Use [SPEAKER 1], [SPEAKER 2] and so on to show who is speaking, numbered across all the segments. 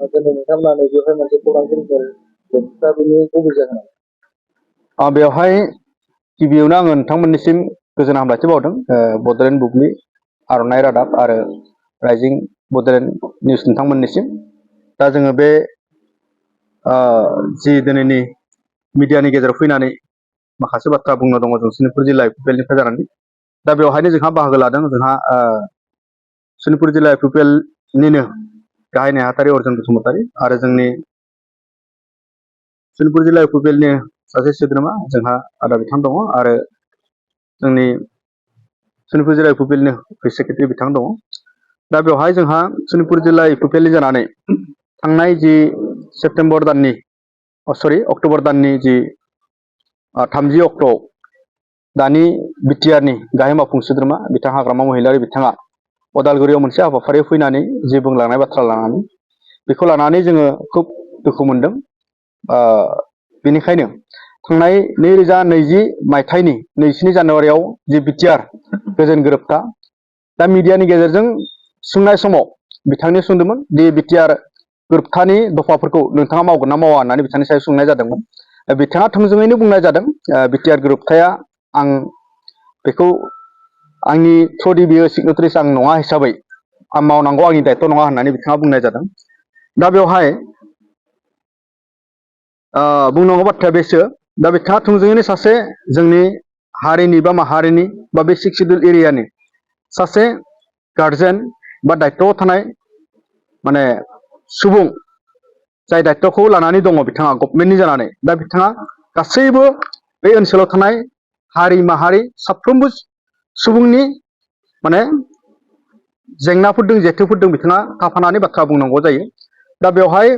[SPEAKER 1] दिनै नोंथांमोना नैबेवहाय मोनसे खौरां केन्सेल दा बेनि गुबै जाहोना
[SPEAKER 2] बेवहाय गिबियावनो आङो नोंथांमोननिसिम गोजोन हामलायथि बावदों बड'लेण्ड बुब्लि आर'नाइ रादाब आरो राइजिं बड'लेण्ड निउस नोंथांमोननिसिम दा जोङो बे जि दिनैनि मिडियानि गेजेराव फैनानै माखासे बाथ्रा बुंनो दङ जों सनितपुर जिल्ला इउपिपिएलनिफ्राय जानानै दा बेवहायनो जोंहा बाहागो लादों जोंहा सनितपुर जिल्ला इउपिपिएलनिनो गाहाय नेहाथारि अर्जुन बसुमतारी आरो जोंनि सनितपुर जिल्ला इउपिपिएलनि सासे सोद्रोमा जोंहा आदा बिथां दङ आरो जोंनि सनितपुर जिल्ला इउपिपिएलनि अफिस सेक्रेटारि बिथां दङ दा बेवहाय जोंहा सनितपुर जिल्ला इउपिपिएलनि जानानै थांनाय जि सेप्तेम्बर दाननि अक्ट'बर दाननि जि 30 अक्ट'आव दानि बिटिआरनि गाहाय मावफुं सोद्रोमा बिथां हाग्रामा महिलारि बिथाङा अदालगुरियाव मोनसे हाबाफारियाव फैनानै जि बुंलांनाय बाथ्रा लानानै बेखौ लानानै जोङो खुब दुखु मोनदों बेनिखायनो थांनाय 2020 मायथाइनि 27 जानुवारियाव जि बिटिआर गोजोन गोरोबथा दा मिडियानि गेजेरजों सोंनाय समाव बिथांनि सोंदोंमोन दि बिटिआर गोरोबथानि दफाफोरखौ नोंथाङा मावगोन ना मावा होननानै बिथांनि सायाव सोंनाय जादोंमोन बिथाङा थोंजोङैनो बुंनाय जादों बिटिआर गोरोबथाया आं बेखौ आंनि थ्रुयै बियो सिगनेटारिस आं नङा हिसाबै आं मावनांगौ आंनि दायित्व नङा होननानै बिथाङा बुंनाय जादों दा बेवहाय बुंनांगौ बाथ्राया बेसो दा बिथाङा थोंजोङैनो सासे जोंनि हारिनि बा माहारिनि बा बे 6 सिड्युल एरियानि सासे गार्जेन बा दायित्वआव थानाय माने सुबुं जाय दायित्वखौ लानानै दङ बिथाङा गभर्नमेन्टनि जानानै दा बिथाङा गासैबो बे ओनसोलाव थानाय हारि माहारि साफ्रोमबो सुबुंनि माने जेंनाफोर जेथोफोर बिथाङा थाफानानै बाथ्रा बुंनांगौ जायो दा बेवहाय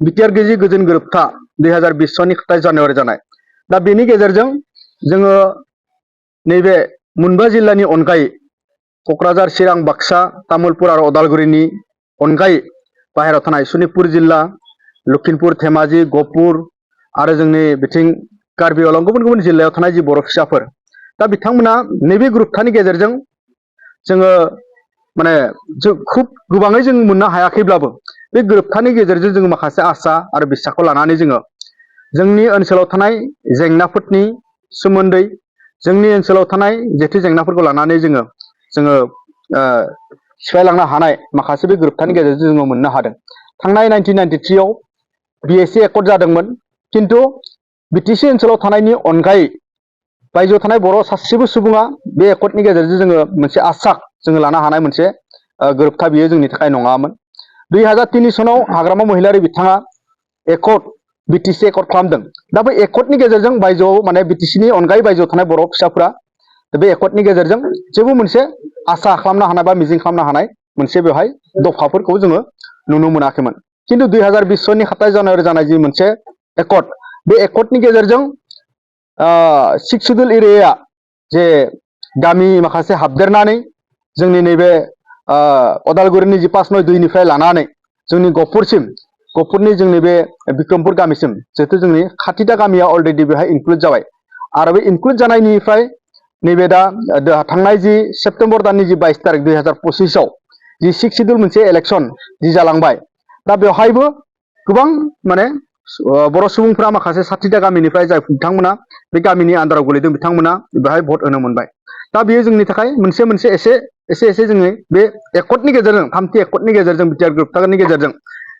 [SPEAKER 2] बिटिआर गेजेर गोजोन गोरोबथा 2020 सननि 27 जानुवारि जानाय दा बेनि गेजेरजों जोङो नैबे मोनबा जिल्लानि अनगायै क'क्राझार चिरां बाक्सा तामुलपुर आरो अदालगुरिनि अनगायै बाहेरायाव थानाय सनितपुर जिल्ला लखिमपुर धेमाजि गहपुर आरो जोंनि बिथिं कार्बि आंलं गुबुन गुबुन जिल्लायाव थानाय जि बर' फिसाफोर दा बिथांमोना नैबे गोरोबथानि गेजेरजों जोङो माने खुब गोबाङै जों मोननो हायाखैब्लाबो बे गोरोबथानि गेजेरजों जोङो माखासे आसा आरो बिसाखौ लानानै जोङो जोंनि ओनसोलाव थानाय जेंनाफोरनि सोमोन्दै जोंनि ओनसोलाव थानाय जेथो जेंनाफोरखौ लानानै जोङो सिफायलांनो हानाय माखासे बे गोरोबथानि गेजेरजों जोङो मोननो हादों थांनाय 1993 आव बिएसि एकर्ड जादोंमोन किन्तु बिटिसि ओनसोलाव थानायनि अनगायै बायजोआव थानाय बर' सासेबो सुबुङा बे एकर्डनि गेजेरजों जोङो मोनसे आसा जोङो लानो हानाय मोनसे गोरोबथा बियो जोंनि थाखाय नङामोन 2003 सनाव हाग्रामा महिलारि बिथाङा एकर्ड बिटिसि एकर्ड खालामदों दा बे एकर्डनि गेजेरजों बायजोआव माने बिटिसिनि अनगायै बायजोआव थानाय बर' फिसाफोरा बे एकर्डनि गेजेरजों जेबो मोनसे आसा खालामनो हानाय बा मिजिं खालामनो हानाय मोनसे बेवहाय दफाफोरखौ जोङो नुनो मोनाखैमोन किन्तु 2020 सननि 27 जानुवारि जानाय जि मोनसे एकर्ड बे एकर्डनि गेजेरजों 6 सिड्युल एरियाया जे गामि माखासे हाबदेरनानै जोंनि नैबे अदालगुरिनि जि 592निफ्राय लानानै जोंनि गहपुरनि जोंनि बे बिक्रमपुर गामिसिम जिहेतु जोंनि खाथिदा गामिया अलरेडि बेहाय इनक्लुड जाबाय आरो बे इनक्लुड जानायनिफ्राय नैबे दा थांनाय जि सेप्तेम्बर दाननि जि 22 तारिख 2025 आव जि 6 सिड्युल मोनसे इलेक्सन जि जालांबाय दा बेवहायबो गोबां माने बर' सुबुंफ्रा माखासे 60टा गामिनिफ्राय जाय बिथांमोना बे गामिनि आन्दाराव गोलैदों बिथांमोना बेवहाय भट होनो मोनबाय दा बेयो जोंनि थाखाय मोनसे एसे जोङो बे एकर्डनि गेजेरजों 3थि एकर्डनि गेजेरजों बिटिआर गोरोबथानि गेजेरजों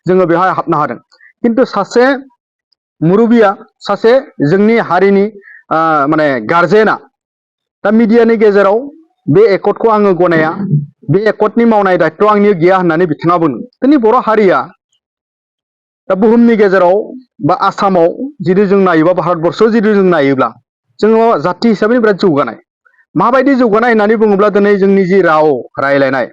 [SPEAKER 2] जोङो बेवहाय हाबनो हादों किन्तु सासे मुरबिया सासे जोंनि हारिनि माने गार्जेना दा मिडियानि गेजेराव बे एकर्डखौ आङो गनाया बे एकर्डनि मावनाय दायित्व आंनि गैया होननानै बिथाङा बुङो जोंनि बर' हारिया दा बुहुमनि गेजेराव बा आसामाव जुदि जों नायोबा भारतबर्षआव जुदि जों नायोब्ला जोङो जाथि हिसाबै बिराद जौगानाय माबायदि जौगानाय होननानै बुङोब्ला दिनै जोंनि जि राव रायज्लायनाय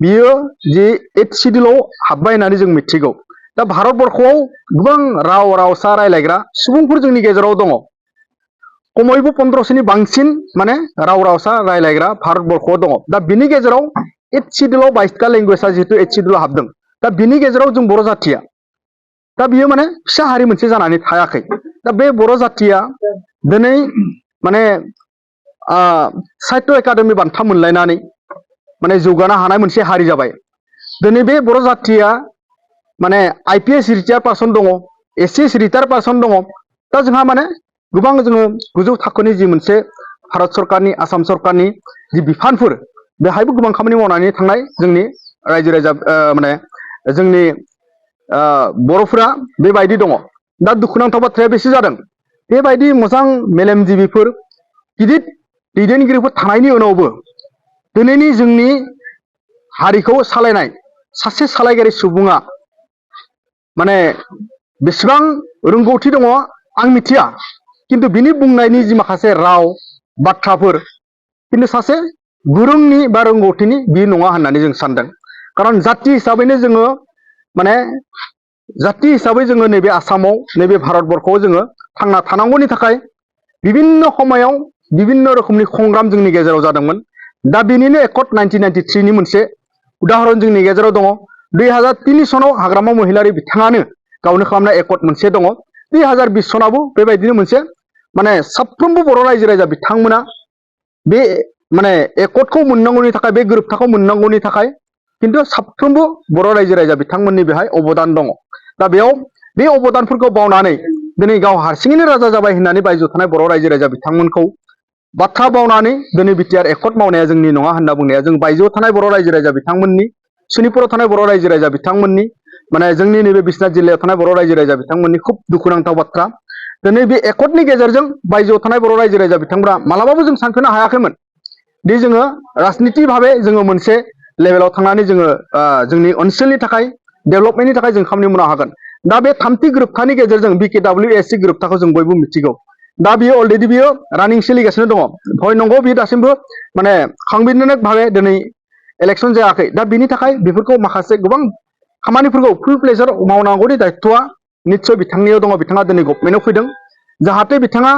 [SPEAKER 2] बियो जि 8 सिड्युलाव हाबबाय होननानै जों मिथिगौ दा भारतबर्षआव गोबां रावसा रायज्लायग्रा सुबुंफोर जोंनि गेजेराव दङ खमैबो 1500नि बांसिन माने रावसा रायज्लायग्रा भारतबर्षआव दङ दा बिनि गेजेराव 8 सिड्युलाव 22टा लेंगुवेजआ जिहेतु 8 सिड्युलाव हाबदों दा बिनि गेजेराव जों बर' जाथिया दा बियो माने फिसा हारि मोनसे जानानै थायाखै दा बे बर' जाथिया दिनै माने साहित्य एकाडेमि बान्था मोनलायनानै माने जौगानो हानाय मोनसे हारि जाबाय दिनै बे बर' जाथिया माने IPS रिटायार पार्सन दङ SS रिटायार पार्सन दङ दा जोंहा माने गोबां जोङो गोजौ थाखोनि जि मोनसे भारत सरकारनि आसाम सरकारनि जि बिफानफोर बेहायबो गोबां खामानि मावनानै थांनाय जोंनि रायजो राजा माने जोंनि बर'फोरा बेबायदि दङ दा दुखुनांथाव बाथ्राया बेसो जादों बेबायदि मोजां मेलेमजिबिफोर गिदिर दैदेनगिरिफोर थानायनि उनावबो दिनैनि जोंनि हारिखौ सालायनाय सासे सालायगिरि सुबुङा माने बेसेबां रोंगौथि दङ आं मिथिया किन्तु बिनि बुंनायनि जि माखासे राव बाथ्राफोर किन्तु सासे गुरुंनि बा रोंगौथिनि बि नङा होननानै जों सानदों खारन जाति हिसाबैनो जोङो माने जाति हिसाबै जोङो नैबे आसामाव नैबे भारतबर्षआव जोङो थांना थानांगौनि थाखाय बिभिन्न समायाव बिभिन्न रोखोमनि संग्राम जोंनि गेजेराव जादोंमोन दा बेनिनो एकट 1993 नि मोनसे उदाहरन जोंनि गेजेराव दङ 2003 सनाव हाग्रामा महिलारि बिथाङानो गावनो खालामनाय एकट मोनसे दङ 2020 सनावबो बेबायदिनो मोनसे माने साफ्रोमबो बर' रायजो राजा बिथांमोना बे माने एकटखौ मोननांगौनि थाखाय बे गोरोबथाखौ मोननांगौनि थाखाय किन्तु साफ्रोमबो बर' रायजो राजा बिथांमोननि बेहाय अबदान दङ दा बेयाव बे अबदानफोरखौ बावनानै दिनै गाव हारसिङैनो राजा जाबाय होननानै बायजोआव थानाय बर' रायजो राजा बिथांमोनखौ बाथ्रा बावनानै दिनै बिटिआर एकट मावनाया जोंनि नङा होनना बुंनाया जों बायजोआव थानाय बर' रायजो राजा बिथांमोननि सनितपुराव थानाय बर' रायजो राजा बिथांमोननि माने जोंनि नैबे बिश्वनाथ जिल्लायाव थानाय बर' रायजो राजा बिथांमोननि खुब दुखुनांथाव बाथ्रा दिनै बे एकटनि गेजेरजों बायजोआव थानाय बर' रायजो राजा बिथांमोना मालाबाबो जों सानखोनो हायाखैमोन दि जोङो राजनिति भाबे जोङो मोनसे लेभेलाव थांनानै जोङो जोंनि ओनसोलनि थाखाय डेभेलपमेन्टनि थाखाय जों खामानि मावनो हागोन दा बे थामथि गोरोबथानि गेजेरजों BKWSC गोरोबथाखौ जों बयबो मिथिगौ दा बियो अलरेडि बियो रानिं सोलिगासिनो दङ हय नंगौ बियो दासिमबो माने सांबिधानिक भाबे दिनै इलेक्सन जायाखै दा बिनि थाखाय बेफोरखौ माखासे गोबां खामानिफोरखौ फुल प्लेजार मावनांगौनि दायित्वआ निस्सय बिथांनियाव दङ बिथाङा दिनै गभर्नमेन्टआव फैदों जाहाथे बिथाङा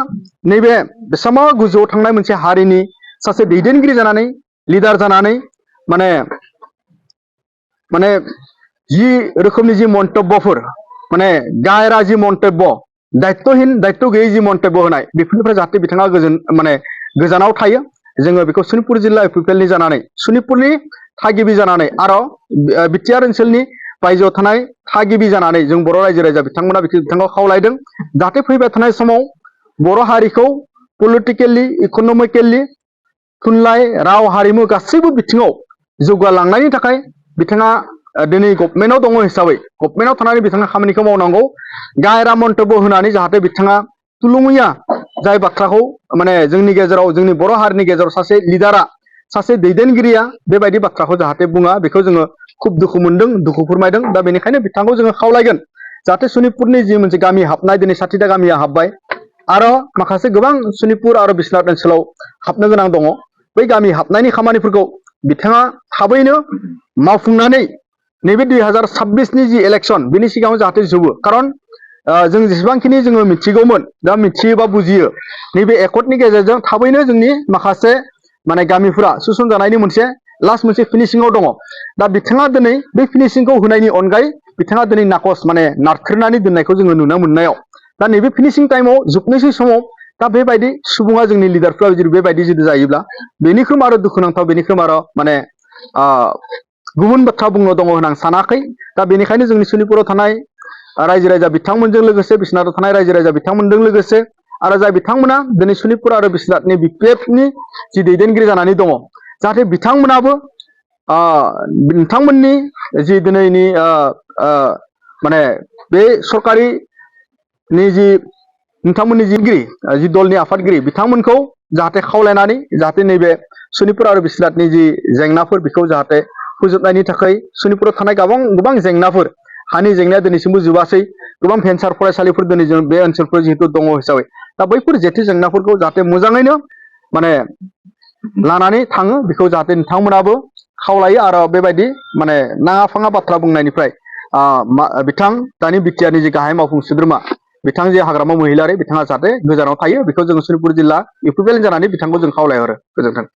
[SPEAKER 2] नैबे बेसेबां गोजौआव थांनाय मोनसे हारिनि सासे दैदेनगिरि जानानै लिडार जानानै माने माने जि रोखोमनि जि मन्तब्यफोर माने गायरा जि मन्तब्य दायित्वहीन दायित्व गैयै जि मन्तब्य होनाय बेफोरनिफ्राय जाहाथे बिथाङा माने गोजानाव थायो जोङो बेखौ सनितपुर जिल्ला इउपिपिएलनि जानानै सनितपुरनि थागिबि जानानै आरो बिटिआर ओनसोलनि बायजोआव थानाय थागिबि जानानै जों बर' रायजो राजा बिथांमोना बिथांखौ खावलायदों जाहाथे फैबाय थानाय समाव बर' हारिखौ पलिटिकेलि इक'नमिकेलि थुनलाइ राव हारिमु गासैबो बिथिङाव जौगालांनायनि थाखाय बिथाङा दिनै गभर्नमेन्टआव दङ हिसाबै गभर्नमेन्टआव थानानै बिथाङा खामानिखौ मावनांगौ गायरा मन्तब्य होनानै जाहाथे बिथाङा थुलुंगिया जाय बाथ्राखौ माने जोंनि गेजेराव जोंनि बर' हारिनि गेजेराव सासे लिडारा सासे दैदेनगिरिया बेबायदि बाथ्राखौ जाहाथे बुङा बेखौ जोङो खुब दुखु मोनदों दुखु फोरमायदों दा बेनिखायनो बिथांखौ जोङो खावलायगोन जाहाथे सनितपुरनि जि मोनसे गामि हाबनाय दिनै 60टा गामिया हाबबाय आरो माखासे गोबां सनितपुर आरो बिश्वनाथ ओनसोलाव हाबनो गोनां दङ बै गामि हाबनायनि खामानिफोरखौ बिथाङा थाबैनो मावफुंनानै नैबे 2026 नि जि इलेक्सन बिनि सिगाङाव जाहाथे जोबो खारन जों जेसेबांखिनि जोङो मिथिगौमोन दा मिथियोबा बुजियो नैबे एकटनि गेजेरजों थाबैनो जोंनि माखासे माने गामिफोरा सुसन जानायनि मोनसे लास्ट मोनसे फिनिशिंआव दङ दा बिथाङा दिनै बे फिनिशिंखौ होनायनि अनगायै बिथाङा दिनै नाकस माने नारख्रोनानै दोननायखौ जोङो नुनो मोननायाव दा नैबे फिनिशिं टाइमाव जोबनोसै समाव दा बेबायदि सुबुङा जोंनि लिडारफ्रा जुदि बेबायदि जुदि जायोब्ला बेनिख्रुइ आरो दुखुनांथाव बेनिख्रुइ आरो माने गुबुन बाथ्रा बुंनो दङ होनना आं सानाखै दा बेनिखायनो जोंनि सनितपुराव थानाय रायजो राजा बिथांमोनजों लोगोसे बिश्वनाथआव थानाय रायजो राजा बिथांमोनजों लोगोसे आरो जाय बिथांमोना दिनै सनितपुर आरो बिश्वनाथनि बिपिएफनि जि दैदेनगिरि जानानै दङ जाहाथे बिथांमोनाबो नोंथांमोननि जि दिनैनि माने बे सरकारिनि जि नोंथांमोननि जि दलनि आफादगिरि बिथांमोनखौ जाहाथे खावलायनानै जाहाथे नैबे सनितपुर आरो बिश्वनाथनि जि जेंनाफोर बेखौ जाहाथे फोजोबनायनि थाखाय सनितपुराव थानाय गोबां जेंनाफोर हानि जेंनाया दिनैसिमबो जोबासै गोबां भेन्सार फरायसालिफोर दिनै जों बे ओनसोलफोर जिहेतु दङ हिसाबै दा बैफोर जेथो जेंनाफोरखौ जाहाथे मोजाङैनो माने लानानै थाङो बेखौ जाहाथे नोंथांमोनाबो खावलायो आरो बेबायदि माने नाङा फाङा बाथ्रा बुंनायनिफ्राय बिथां दानि बिटिआरनि जि गाहाय मावफुं सोद्रोमा बिथां जे हाग्रामा महिलारि बिथाङा जाहाथे गोजानाव थायो बेखौ जों सनितपुर जिल्ला इउपिपिएल जानानै बिथांखौ जों खावलायहरो गोजोन्थों।